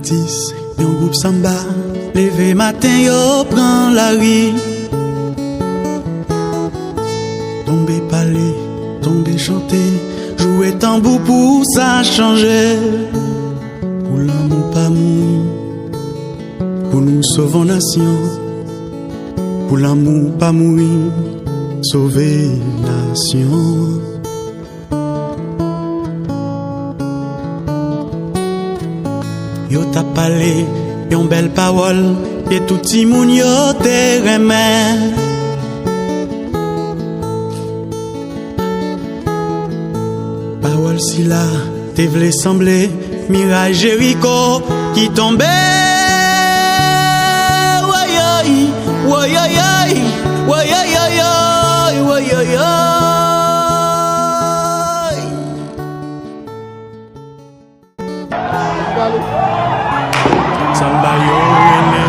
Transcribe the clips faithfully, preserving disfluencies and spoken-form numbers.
Sis, yon gwoup sanba leve maten, yo pran lari. Tonbe pale, tonbe chante, joure tanbou pou sa chanje. Pou lanmou pa mouri, pou nou sove yon nasyon. Pou lanmou pa mouri, sove nasyon. Yo t ap pale yon bèl pawòl ke tout timoun yo te renmen. Pawòl sila te vle sanble miray Jeriko ki tonbe. Woyoy, woyoyoy, woyoyoyoy, woyoyoy. Sanba yo rele,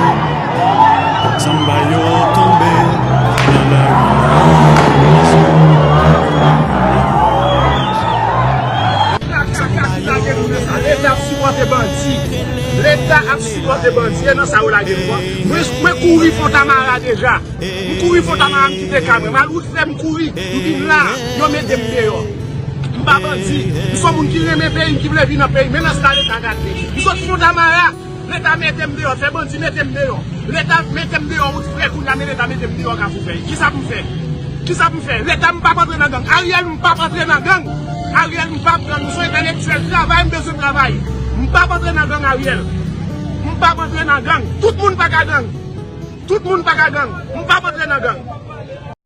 sanba yo tonbe nan lari. Leta ap sipòte bandi. Leta ap sipòte bandi. E nan sa yo lage nou an. Mwen, mwen kouri Fontamara deja. M kouri Fontamara, m kite kay mwen. M al wout frè, m kouri. M vin la. Yo mete m deyò. M pa bandi. M se yon moun ki renmen peyi m, ki vle viv nan peyi m. Men nan sa Leta gate. M sot Fontamara. Leta mete m deyò, fè bandi mete m deyò. Leta mete m deyò, wout frè, kounye a men Leta mete m deyò Kafou Vèy. Kisa pou m fè? Kisa pou m fè? Leta, m p ap antre nan gang. Ariel, m p ap antre nan gang. Ariel, m p ap gang. M se yon entèlektyèl, travay, m bezwen travay. M p ap antre nan gang, Ariel. M p ap antre nan gang. Tout moun pa ka gang. Tout moun pa ka gang. M p ap antre nan gang.